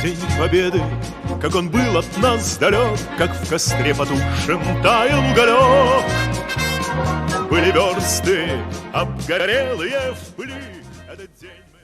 День Победы, как он был от нас далек, как в костре потухшем таял уголек. Были версты, обгорелые в пыли. Этот день мы...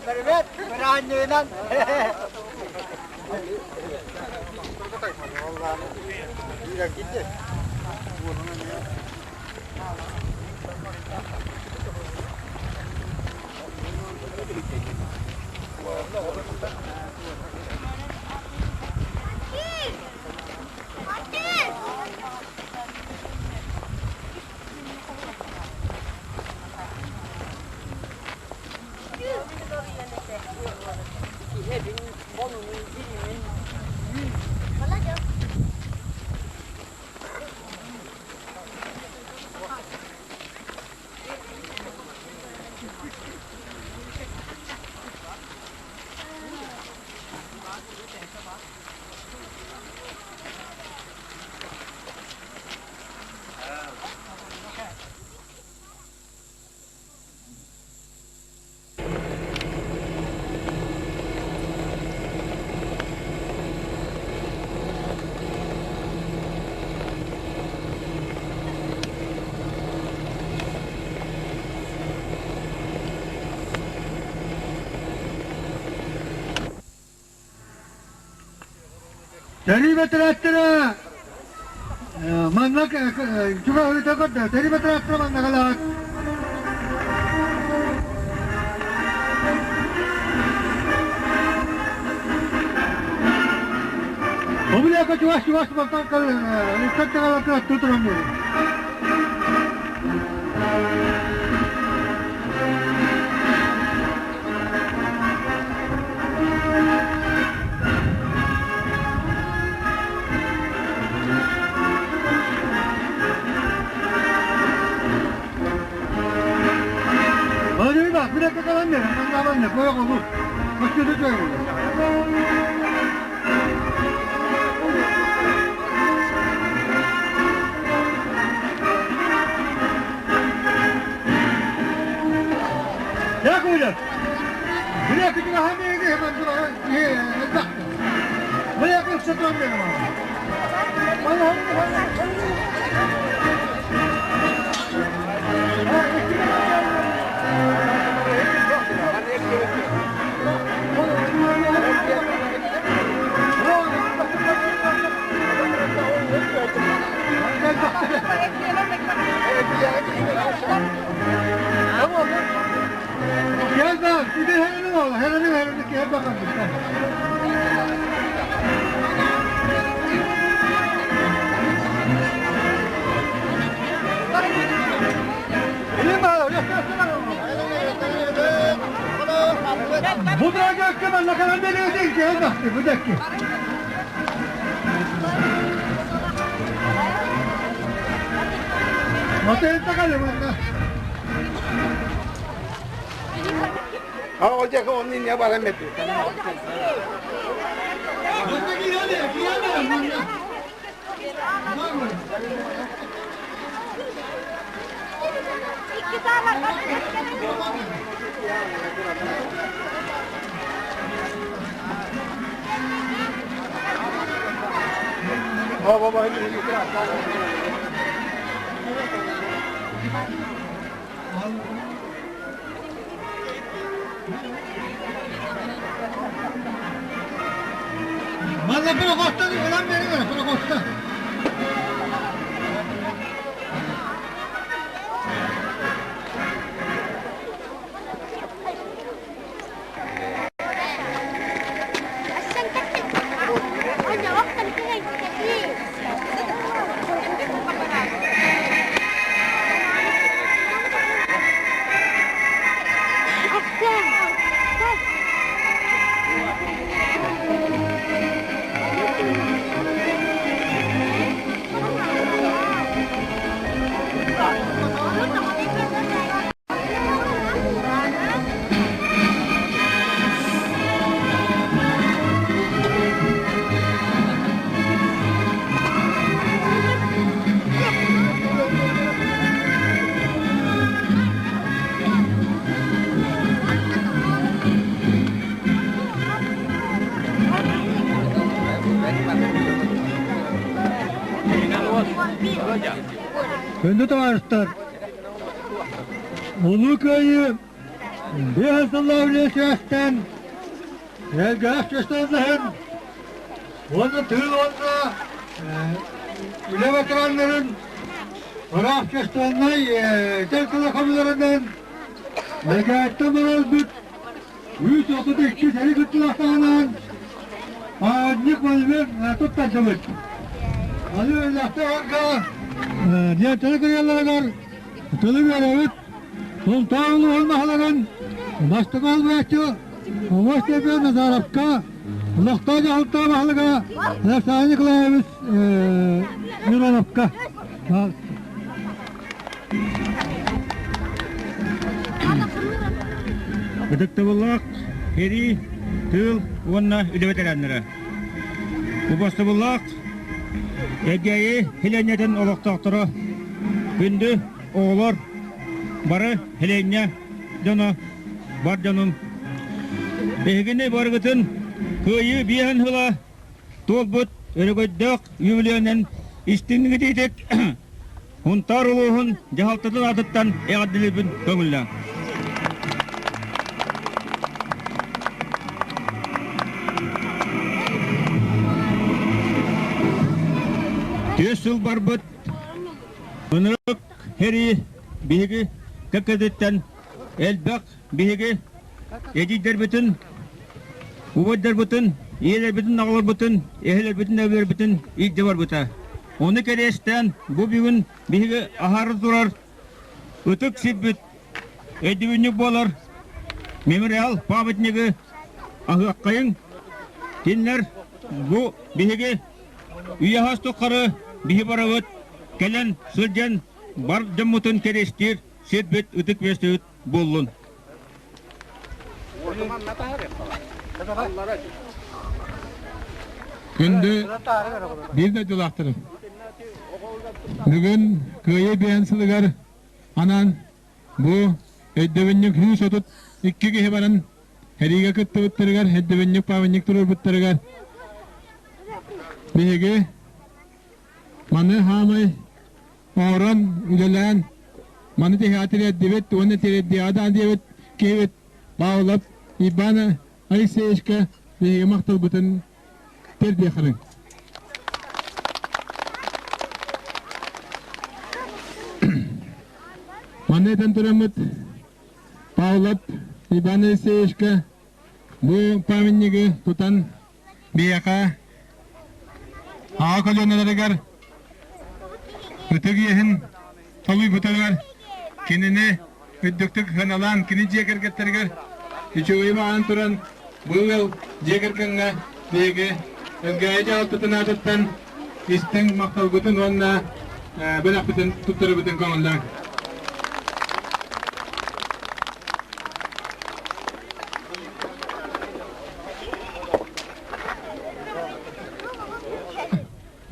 Привет, быраанньыгынан. Сэрии бэтэрээттэрэ манна чугаһыыта көрдө. Сэрии бэтэрээттэрэ манна кэлэҕит. Обуляка чугас чугас балтан ыккат чагалартан туран Күндү табаарыстар, Улуу Кыайыы биэс сыллаах үлэ сибээстээн Элгээх чөстөллөһөн уонна тыыл уонна үлэ ветераннарын ыраах чөстөллөй тел көмөлөрүнэн Элгээттэн баралбыт 132 сэрии кыттыылаахтарынан Памятник монумент туттардыбыт. Аны үлэхтэ диэтэри кырыалларыгар тылы үөрэбит. Сунтаар улууһун баһылыгын бастакы холбооччу Оҕус Степан Назаровка олохтоох дьаһалта баһылыга Александр Николаевич Мироновка. Ытыктабыллаах сэрии, тыыл уонна үлэ бэтэрээннэрэ! Убастабыллаах Элгээйи сэлиэнньэтин олохтоохторо, күндү оҕолор, бары сэлиэнньэ дьоно, бар дьонум! Эһигини барыгытын Кыайыы биэһин сыла туолбут өрөгөйдөөх юбилейынан истиҥник Һунтаар улууһун дьаһалтатын аатыттан эҕэрдэлиирбин көҥүллээҥ. Түөрт сыл барбыт ынырык сэрии биһиги кэккэтиттэн элбэх биһиги эдьиийдэрбитин, убайдарбытын, ийэлэрбитин, аҕаларбытын, эһэлэрбитин, эбэлэрбитин илдьэ барбыта. Ону кэриэстээн бу бүгүн биһиги аһары турар ытык сирбит өйдөбүнньүк буолар мемориал памятнигы аһыаххайыҥ. Кинилэр бу биһиги үйэһас тухары биһи барабыт кэлэн сылдьан бар дьоммутун кэриэстиир сирбит ытык үөстүбүт буоллун. Күндү биир дойдулаахтарым! Бүгүн Кыайыы биэһин сылыгар анаан бу өйдөбүнньүк 132 киһи баран сэриигэ кыттыбыттарыгар өйдөбүнньүк памятник туруорбуттарыгар биһиги маны хаамай оҥорон, үлэлээн, маны тиһэҕэ тириэрдибит уонна тириэрдиэҕэ даҕаны диэбит киһибит Павлов Иван Алексеевичка биһиги махталбытын тиэрдиэххиниҥ. Манна этэн тураммыт Павлов Иван Алексеевичка бу памятнигы тутан биһиэхэ аҕа көлүөнэлэригэр ытык иэһин толуйбутугар кинини үрдүктүк сыаналаан кини дьиэ кэргэттэригэр үчүгэйи баҕаран туран бу ыал дьиэ кэргэҥҥэ биһиги Элгээйи дьаһалтатын аатыттан истиҥ махталбытын уонна бэлэхпитин туттарыбытын көҥүллээҥ.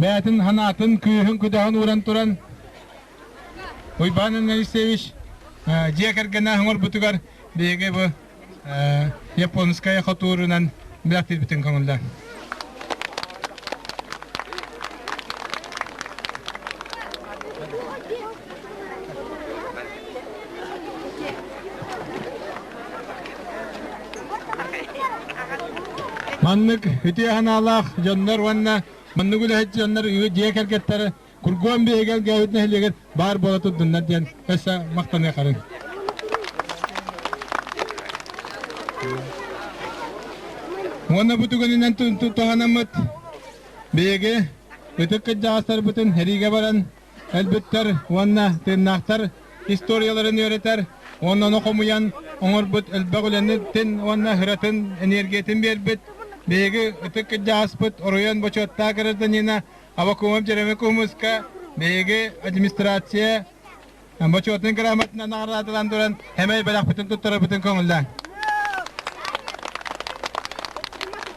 Бэйэтин санаатын, күүһүн-күдэҕин ууран туран Уйбаан Алексеевич дьиэ кэргэнэ оҥорбутугар биһиги бу японская хотуурунан бэлэхтиирбитин көҥүллээн. Маннык үтүө санаалаах дьоннор уонна маннык үлэһит дьоннор дьиэ кэргэттэрэ Кургуон биһиги Элгээбит нэһилиэгэр баар буола турдуннар диэн өссө махтаныахарын. Уонна бу түгэнинэн туһанаммыт биһиги ытык кырдьаҕастарбытын сэриигэ баран өлбүттэр уонна тыыннаахтар историяларын үөрэтэр уонна ону хомуйан оҥорбут элбэх үлэнитин уонна ыратын энергиятын биэрбит биһиги ытык кырдьаҕаспыт оройуон бочуоттаах гражданина Авакумов Джереми Кумуска биһиги администрация бочуотун грамотынан наҕараадалаан туран хэмэй бэлэхпитин туттарарбытын көҥүллээҥ.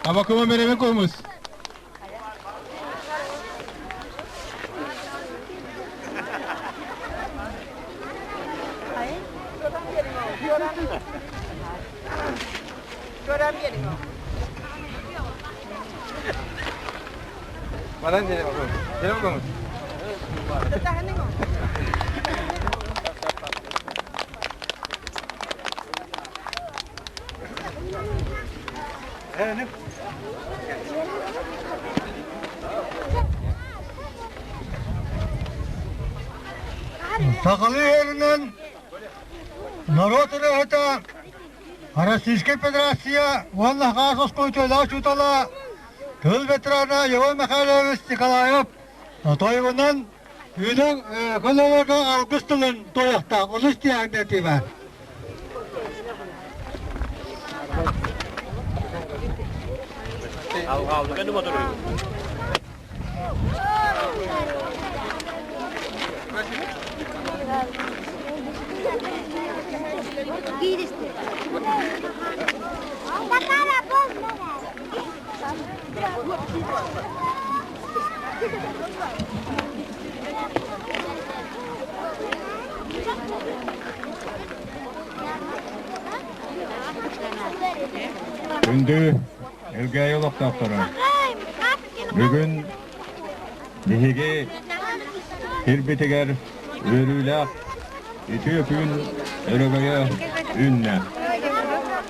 Авакумов Джереми Кумус. Манан Сахалыы ыырынан норуот ырыаһыта Российскай Федерация уонна Хаас оскуолатын учуутала, тыл ветерана Иван Михайлович Николаев тойугунан Үүнэн көлөлөргө алгыс тылын туойуохтаах олус диэн баар. Күндү Элгээйи олохтоохторо, бүгүн биһиги сирбитигэр үөрүүлээх үтүө күн өрөгөйө үүннэ.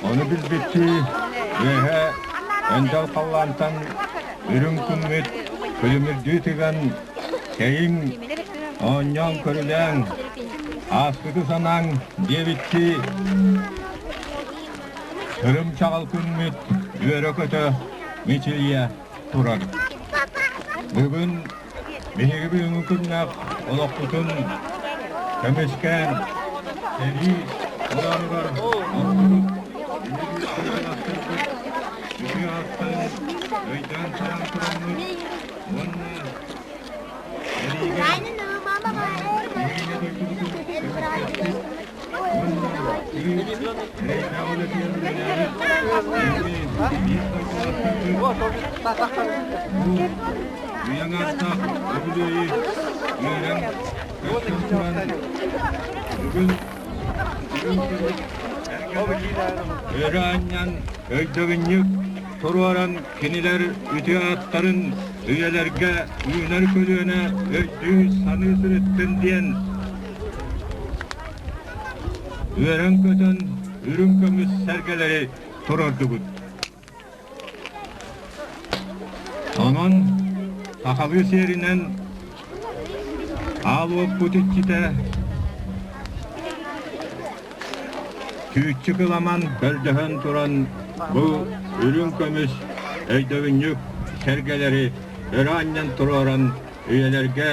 Ону билбиттии үөһэ өндөл халлаантан үрүҥ күммүт күлүмүрдүү тыган, Тэйиҥ, оонньоон көрүлээҥ, ааспыты санааҥ диэбиттии Сырым чаҕыл күммүт үөрэ-көтө мичилийэ турар. Бүгүн биһиги бүгүҥҥү күннээх олохпутун көмүскээн сэрии олоругар охтубут үтүө ааттарын өйдөөн санаан тураммыт уонна сэриигэ биһиги дойдубутун көмүскэспит уонна эрэйдээх үлэтигэр үлэлээбит биһиги биир дойдулаахтарбыт бу үйэҥ ааттаах үбүлүөйү үөрэн көстөн туран бүгүн Өрө анньан өйдөбүнньүк туруоран кинилэр үтүө ааттарын үйэлэргэ үүнэр көлүөнэ өйдүү-саныы сырыттын диэн үөрэн-көтөн үрүҥ көмүс сэргэлэри туруордубут. Онон сахалыы сиэринэн аал уоппут иччитэ Түүччү кыламан көрдөһөн туран бу үрүҥ көмүс өйдөбүнньүк сэргэлэри өрө анньан туруоран үйэлэргэ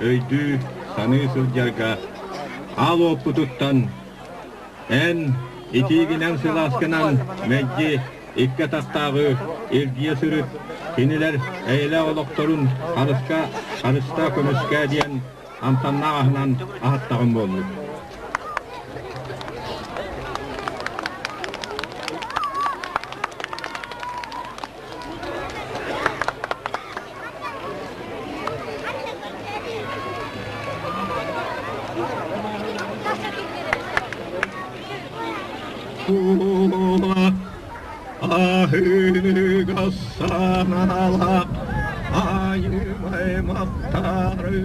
өйдүү саныы сылдьарга аал уоппутуттан эн итиигинэн сылааскынан мэлдьи икки атахтааҕы илдьийэ сырыт, кинилэр эйэлээх олохторун харыска, харыста көмүскээ диэн амтаннаах аһынан аһаттаҕым буоллун. Аһыыга санаалаах айымай-махтары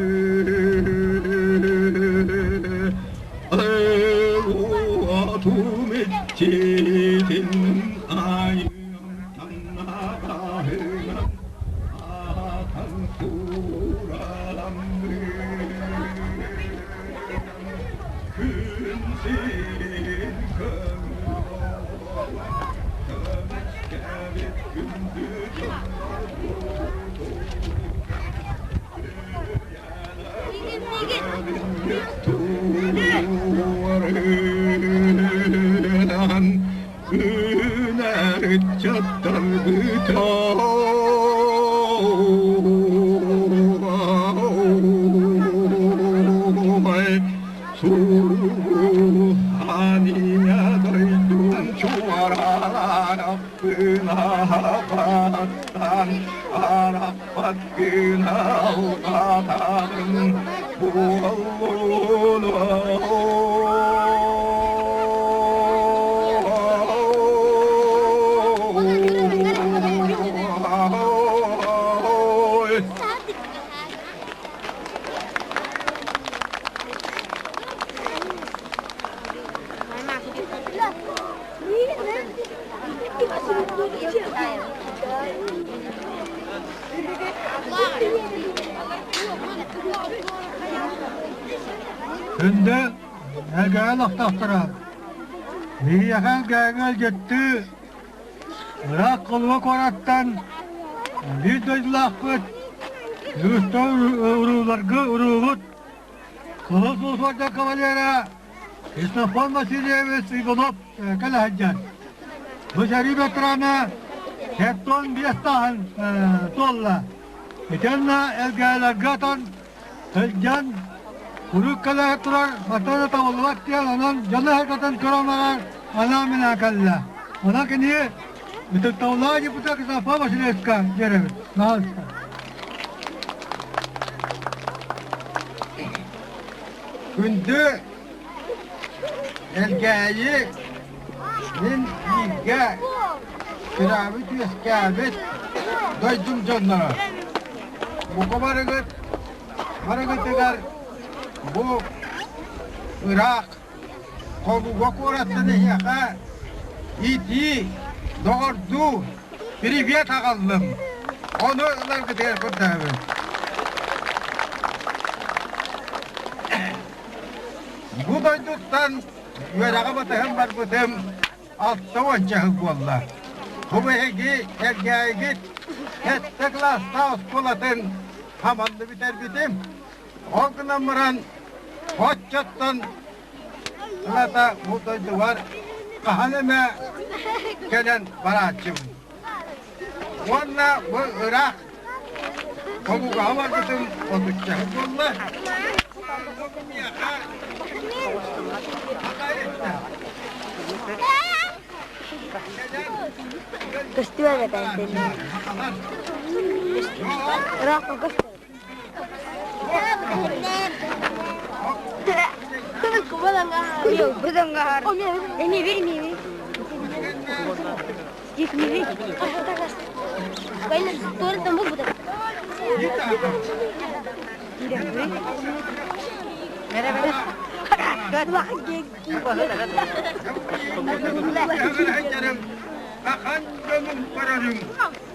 Уотум иччитин айымтаннаҕаһынан аатан тураламмын Күн сирин көҥүл көмүскэбит күндү дьоннорбутун Үүнэр ыччаттарбыт Сухания дойдум чуорааппынаабаттан арахпат гына алҕатаҕын буоллун. Күндү Элгээйи олохтоохторо, биһиэхэ Элгээйигэ ыалдьыттыы ыраах Холуба куораттан биир дойдулаахпыт, Дьулустан урууларга уруубут Кыһыл Сулусуордар кавалера Христофор Васильевич Иванов кэлэ сылдьар. Бу сэрии ветерана 75 сааһын туолла. Итиэннэ Элгээйилэргэ атан сылдьан куруук кэлэ турар мантан да табыллыбат диэн онон дьону сырдатан көрөн баран анаан-минээн кэллэ. Онон кини ытыктабыллаах депутат Христофор Васильевичка биэрэбит. Наһаалыста. Күндү Элгээйи мин бииргэ төрөөбүт-үөскээбит дойдум дьонноро. Бука барыгыт барыгытыгар бу ыраах Холуга куораттан эһиэхэ итии, доҕордуу привет аҕаллым. Ону ыларгытыгар көрдөһөбүн. Бу дойдуттан үөрэҕи батыһан барбытым 60 чаһы буолла. Бу биһиги Кэргээйигит сэттэ кылаастаах оскуолатын хаманны бүтэрбитим. Ол гынан баран оччоттон ылата бу дойдубар хаһан эмэ кэлэн барааччыбын. Уонна бу ыраах Хомугаҕа барбытым отуччаһы буолла. Көстүбэт этэ Ыраах Ахан дьонум көрөрүм,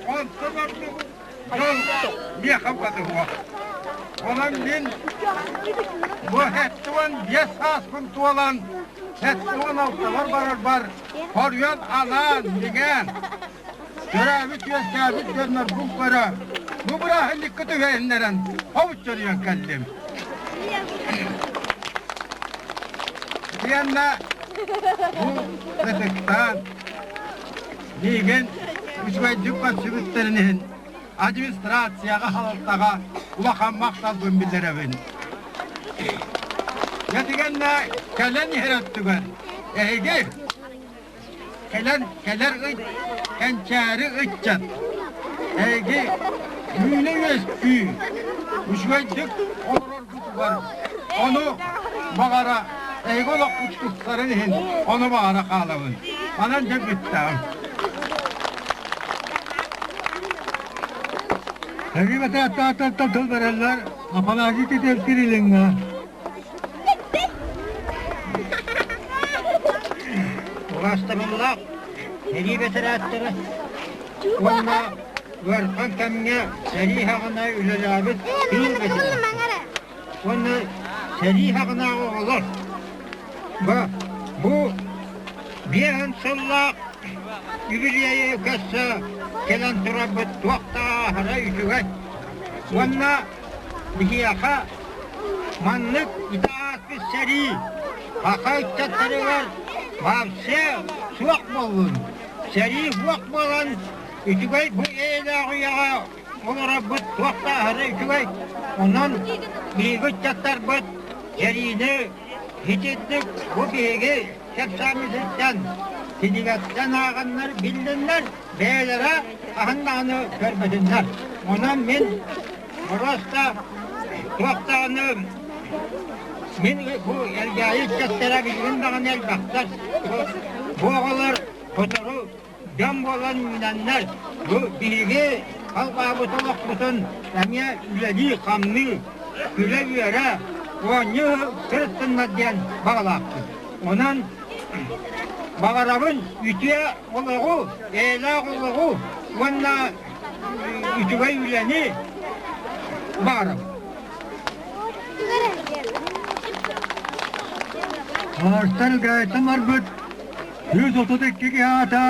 онтон ордук дьон миэхэ батыһуох. Онон мин бу 75 сааспын туолан, 76-бар барарбар хоруйан анаан, бигээн, төрөөбүт-үөскээбит дьоннорбун көрө, бу бырааһынньыкка түһэһиннэрэн хобуччоруйан кэллим. Итиэннэ бу ытыктаан миигин үчүгэйдик көрсүбүттэрин иһин администрацияҕа халалтаҕа улахан махталбын биллэрэбин. Дьэ кэлэн иһэр өттүгэр эһиги кэлэн кэлэр ый кэнчээри ыччат эһиги үүнэ үөскүү үчүгэйдик олороргутугар ону баҕара эһиги олохпут тупсарын иһин ону баҕара хаалабын. Манан дьэ бүттэҕим. Сэрии бэтээттааттартан тыл бэрэллэр Афанасий Титов Кириллиҥҥа. Убаастабыллаах сэрии бэтэрээттэрэ уонна ыарахан кэмҥэ сэрии хаҕына үлэлээбит тыыл бэтэрээнэ уонна сэрии хаҕынааҕы оҕолор бу биэһин сыллаах юбилейы көрсө кэлэн турарбыт туох да аһара үчүгэй уонна биһиэхэ маннык итаатпыт сэрии саха ыччаттарыгар вообще суох буоллун. Сэрии суох буолан үчүгэй бу эйэлээх үйэҕэ олорорбут туох да аһара үчүгэй. Онон биһиги ыччаттарбыт сэриини итинник бу биһиги кэпсээммититтэн кинигэттэн ааҕаннар биллиннэр, бэйэлэрэ хаһан даҕаны көрбөтүннэр. Онон мин просто туох даҕаны мин бу Элгээйи ыччаттара билигин даҕаны элбэхтэр. Бу оҕолор сотору дьон буолан үүнэннэр бу биһиги халҕаабыт олохпутун эмиэ үлэлии-хамныы, күлэ-үөрэ, оонньуу сырыттыннар диэн баҕалаахпын. Онон баҕарабын үтүө олоҕу, эйэлээх олоҕу уонна үчүгэй үлэни баҕарабын. Хаҥарстан Элгээйиттэн барбыт 132 киһи аата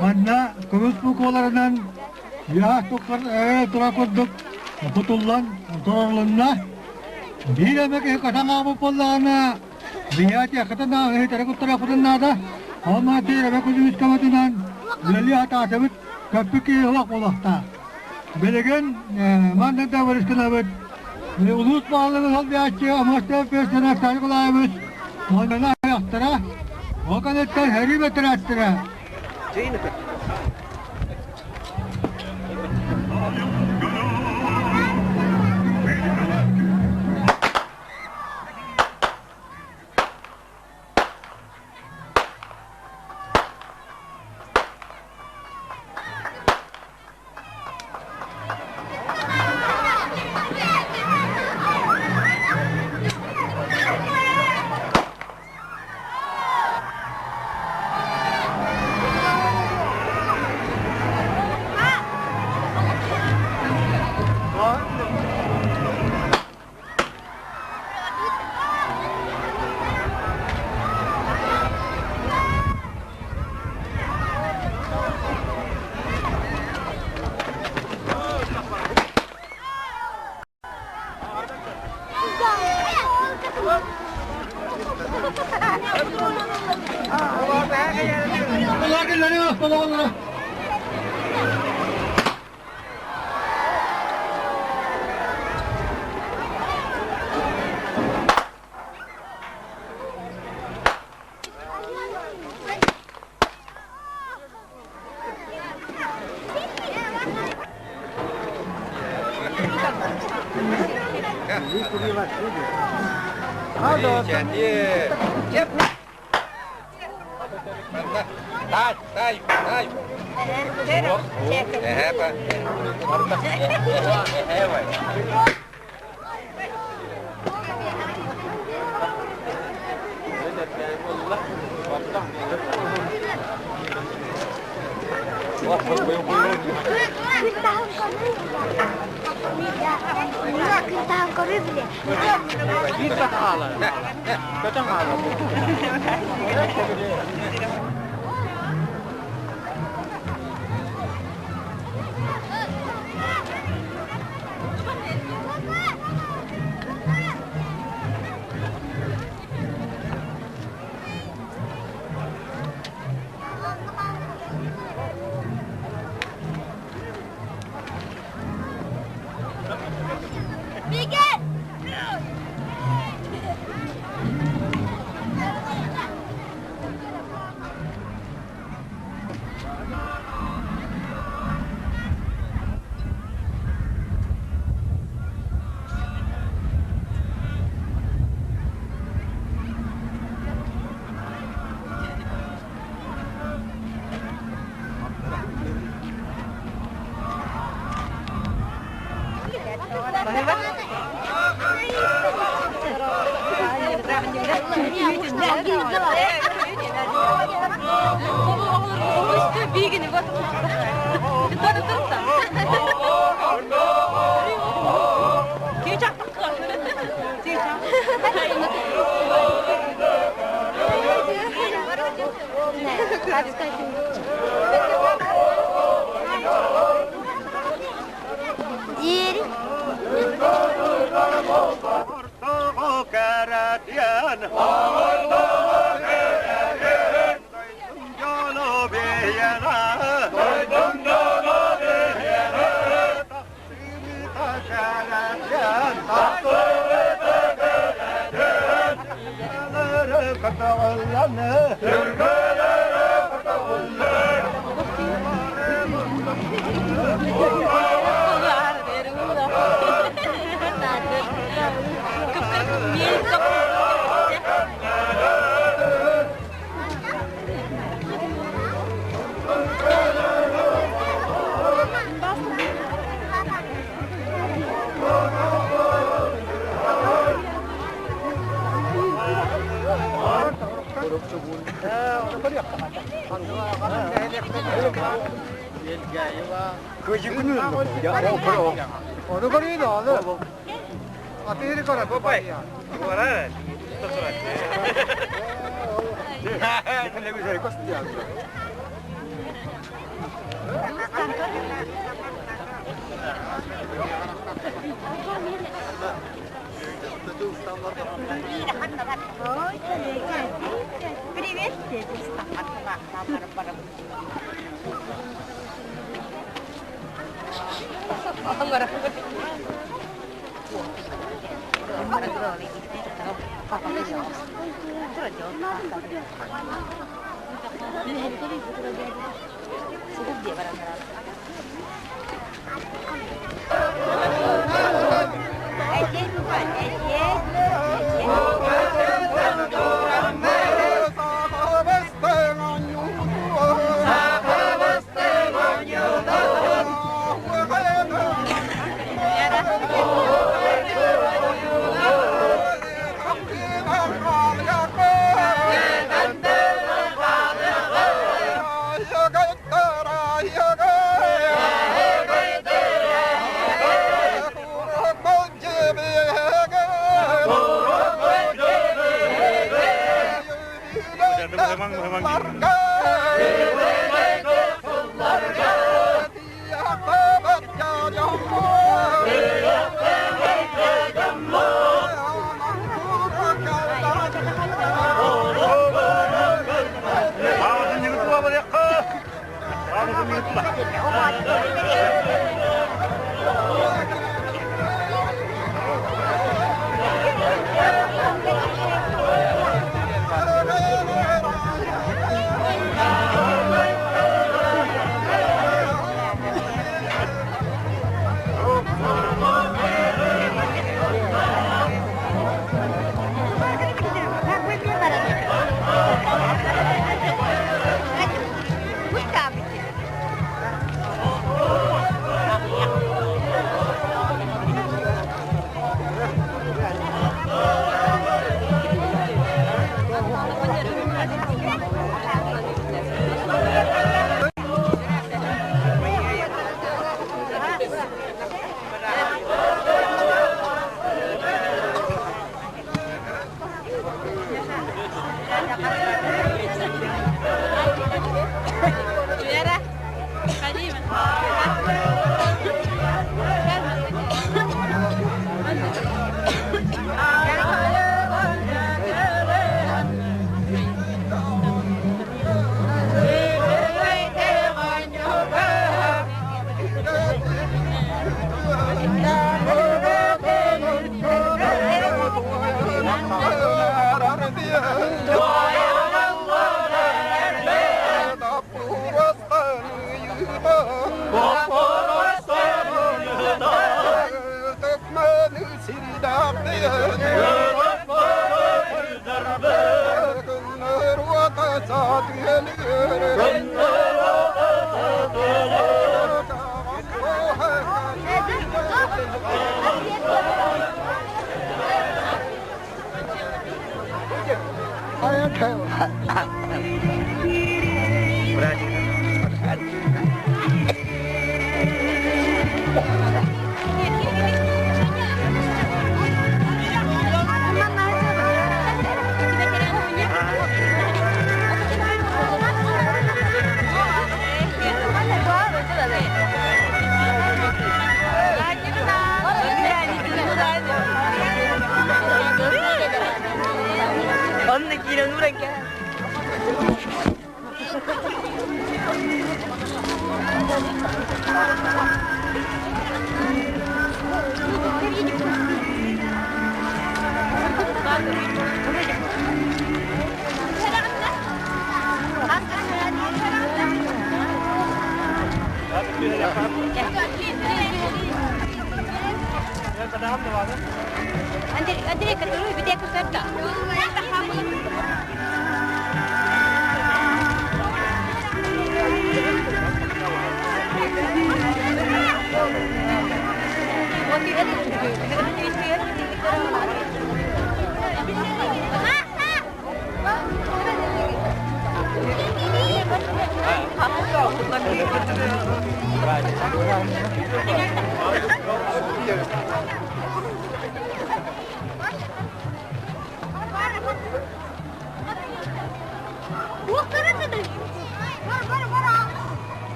манна көмүс букваларынан үөһэ тура курдук кутуллан турарылынна. Биир эмэ киһи катан хаалбыт буоллаҕына, биһиэхэ иһитэрэ куттарыахпытын наада. Онно тиэрэ күнүс көмөтүнэн үлэлии сатаатыбыт, көппүт киһи суох буолуохтаах. Билигин маннык да вырыскынабыт. Улуус баһылыгын солбуйааччы Аммосов Петр Николаевич уонна айахтара, ол кэнниттэн сэрии бэтэрээттэрэ.